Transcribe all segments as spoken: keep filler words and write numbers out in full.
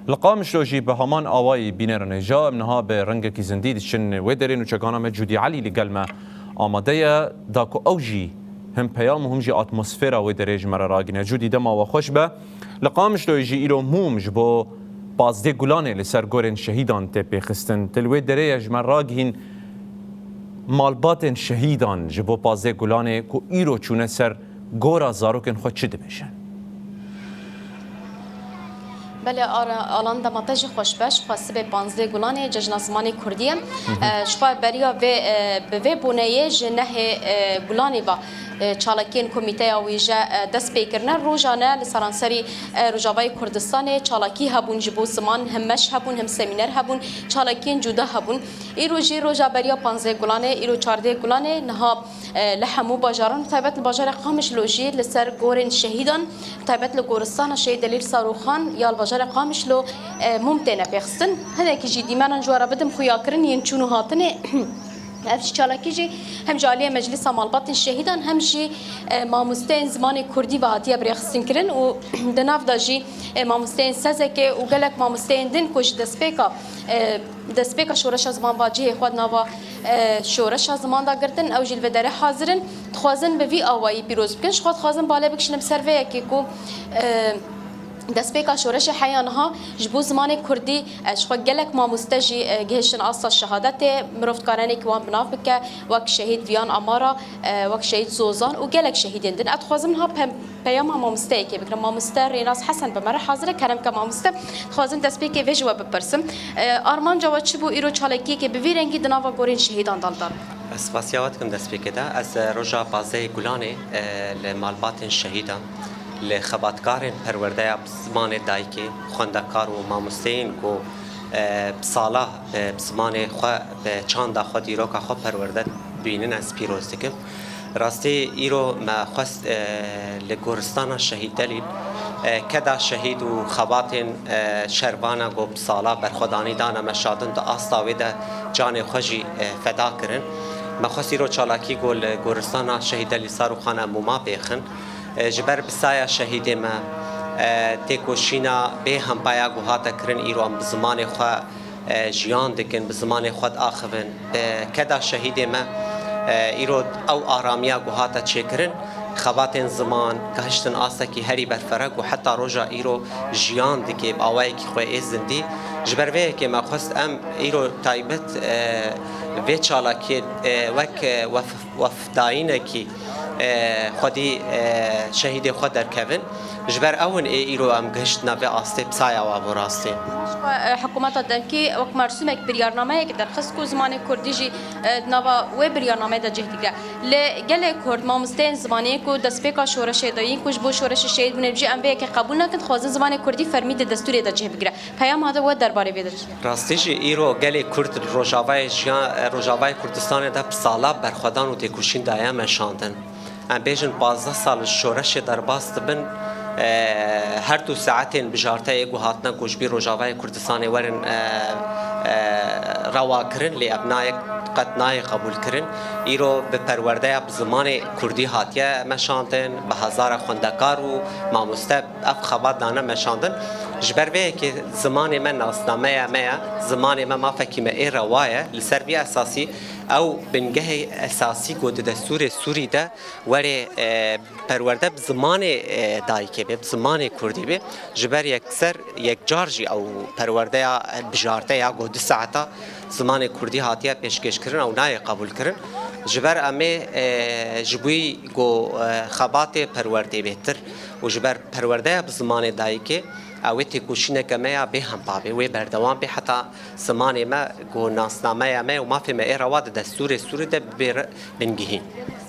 Li Qamişlo jî bi heman awayî bîneranê ja em niha bi rengekî zindî diçin wê derê. Nûçegana me Cûdî Elî li gel me amade ye, da ku ew jî him peyam û him jî atmosfera wê derê ji me re ragihîne. Cûdî, dema we xweş be. Li Qamişloyê jî îro mûm ji bo pazdeh Gulanê li ser gorên şehîdan tê pêxistin. Tu li wê derê ye ji me ragihîn malbatên şehîdan ji bo pazdeh Gulanê ku îro çûne ser gora zarokên xwe çi dibêjin? Belê, Ara-, Alan, dema te jî xweş be. Ji xwe sibê panzdeh Gulanê cejna zimanê Kurdî ye. E, ji xwe beriya vê, e, bi vê boneyê ji nehê, e, Gulanê ve, e, çalakiyên komîteya wîje, e, dest pê kirine. Rojane li seranserî, e, Rojavayê Kurdistanê çalakî hebûn ji bo ziman, him meş hebûn, him semîner hebûn, çalakiyên cuda hebûn. Îro jî roja beriya panzdeh Gulanê, îro çardeh Gulanê, niha, e, li hemû bajaran, taybet li bajarê Qamişlo jî li ser gorên şehîdan, taybet li goristana Şehîd Delîl Sarûxan ya li bajarê Qamişlo, e, mûm têne pêxistin. Hinekî jî dîmenan ji we re bidim xuyakirin yên çûn û hatinê. Ev jî çalakî jî hem ji aliyê Meclisa Malbatên Şehîdan hem jî, e, mamosteyên zimanê Kurdî ve hatiye birêxistinkirin û di nav de jî, e, mamosteyên Sezekê û gelek mamosteyên din ku ji destpêka, e, destpêka şoreşa ziman va cihê xwe di nava, e, şoreşa ziman de girtin, ew jî li vê derê hazir in. Dixwazin bi vî awayî pîroz bikin. Ji xwe dixwazin balê bikişînim ser vê yekê ku, e, destpêka şoreşê heya niha ji bo zimanê Kurdî, e, ji xwe gelek mamoste jî, e, gihiştin asta şehadetê. Mirov dikare hinekî wan bi nav bike, wek şehîd Viyan Amara, e, wek şehîd Zozan û gelek şehîdên din. Ez dixwazim niha pe-, peyama mamosteyekê bigirim. Mamoste Rênas Hesen bi me re hazir e. Kerem ke mamoste, dixwazim destpêkê vê ji we bipirsim. E, armanca we çi bû îro çalakiyekê bi vî rengî di nava gorên şehîdan de li dar bike? Ez spasiya we dikim destpêkê de. Ez, e, roja pazdehê Gulanê, e, li malbatên şehîdan, li xebatkarên perwerdeya bi zimanê dayikê, xwendekar û mamosteyên ku, e, bi sala, e, bi zimanê xwe, bi çanda xwe, dîroka xwe perwerde dibînin, ez pîroz dikim. Rastî îro me xwest, e, li goristana Şehîd Delîl, e, keda şehîd û xebatên, e, şervana ku bi sala berxwedanî dane meşandin, di asta wê de canê xwe jî, e, feda kirin. Me xwest îro çalakî ku li goristana Şehîd Delîl Sarûxan em mûma pêxin. E, ji ber bi saya şehîdê me, e, têkoşîna bê hempa ya ku hate kirin, îro em bi zimanê xwe, e, jiyan dikin, bi zimanê xwe diaxivin. Bi keda şehîdê me, e, îro ew aramiya ku hate çêkirin, xebatên ziman gihiştin astekî herî berfireh ku heta roja îro jiyan dike bi awayekî xwe ê zindî. Ji ber vê yekê me xwest em îro taybet, e, vê çalakiyê, e, wek, e, wef-, wefdayînekî, e, xwedî, e, şehîdê xwe derkevin. Ji ber ew in ê îro em gihiştine vê astê bi saya we bo rastî. Ji xwe, e, hikûmeta demkî wek mersûmek biryarnameyek derxist ku zimanê kurdî jî, e, di nava wê biryarnameyê de cih digire. Lê gelê kurd, mamosteyên zimanê ku destpêka şoreşê de yîn ku ji bo şoreşê şehîd bûne jî em vê yekê qebûl nakin, dixwazin zimanê kurdî fermî di destûrê de cih bigire. Peyama te we derbarê vê de çi ye? Rastî jî îro gelê kurd li Rojavayê jiyan, e, Rojavayê Kurdistanê de bi sala berxwedan û têkoşîn daye meşandin. Em bêjin pazdeh sal ji şoreşê derbas dibin, e, her du saetên bijarteyê ku hatine ku ji bî Rojavayê Kurdistanê werin, e, e, rewa kirin, lê ev nayê, qet nayê qebûl kirin. Îro bi perwerdeya bi zimanê kurdî hatiye meşandin, bi hezara xwendekar û mamoste ev xebat dane meşandin. Ji ber vê yekê zimanê me nasnameya me ye, zimanê me mafekî me ê rewa ye. Li ser vî esasî ew bingehê esasî ku di destûrê Sûrî de were, e, perwerde bi zimanê, e, dayikê be, bi zimanê kurdî be, ji ber yekser yekcar jî ew perwerdeya, e, bijarteya ku du saeta zimanê kurdî hatiye pêşkêşkirin, ew nayê qebûlkirin. Ji ber em ê, e, ji bo ku, e, xebatê perwerdê bêtir û ji ber perwerdeya bi zimanê dayikê, ew ê têkoşîneke me ya bê hempa bê, wê berdewam bê heta zimanê me ku nasnameya me û mafê me ê rewa di destûrê Sûrî de bibêre bingihîn.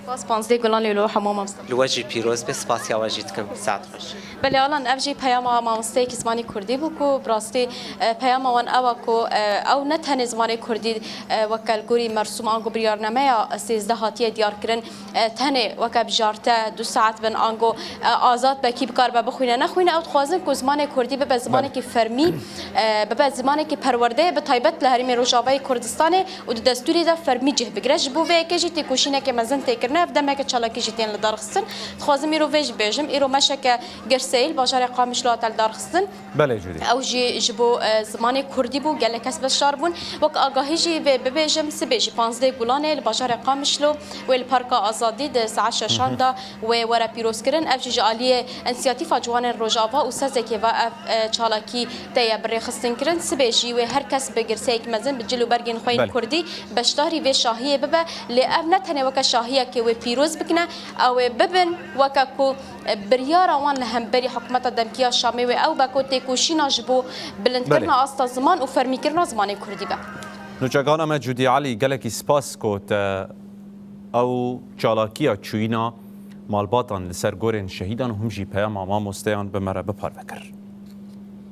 Spas, panzdeh Gulan lê li hemû mamoste. Li we jî pîroz be, spasiya we jî dikim. Saet xweş. Belê Alan, ev jî peyama mamosteyekî zimanê kurdî bû ku bi rastî, e, peyama wan ew e ku, e, ew ne tenê zimanê kurdî, e, weke li gorî mersûm ango biryarnameya sêzdeh hatiye diyarkirin, e, tenê weke bijarte du saet bin ango, e, azad be, kî bikaribe bixwîne nexwîne, ew dixwazin ku zimanê kurdî bibe zimanekî fermî, e, bibe zimanekî perwerdeyê, bi taybet li herêmê Rojavayê Kurdistanê û di destûrê de fermî cih bigire. Ji bo vê yekê jî têkoşîneke mezin tê kirin. Ev demeke çalakî jî tên li dar xistin. Dixwazim îro vê jî bêjim. Îro meşeke girseyî li bajarê Qamişlo hate li dar xistin. Belê Cûdî. Ew jî ji bo e, zimanê kurdî bû, gelek kes beşdar bûn. Wek agahî jî vê bibêjim, sibê jî panzdeh Gulanê li bajarê Qamişlo wê li Parka Azadî di saet şeşan de wê were pîrozkirin. Ev jî ji aliyê Însiyatîfa Ciwanên Rojava û sezekê ve ev e, çalakî te ye birêxistinkirin. Sibê jî wê her kes bi girseyek mezin, bi cil û bergên xwe yên Belê. kurdî beşdarî vê şahiyê bibe. Lê ev ne tenê weke şahiyekê wê pîroz bikine, ew ê bibin weke ku e, biryara wan li hemberî hikûmeta demkî ya Şamê wê ew be ku têkoşîna ji bo bilindkirina Belê. asta ziman û fermîkirina zimanê kurdî be. Nûçegana me Cûdî Elî, gelekî spas ku te ew çalakiya çûyîna malbatan li ser gorên şehîdan û him jî peyama mamosteyan bi me re biparve kir.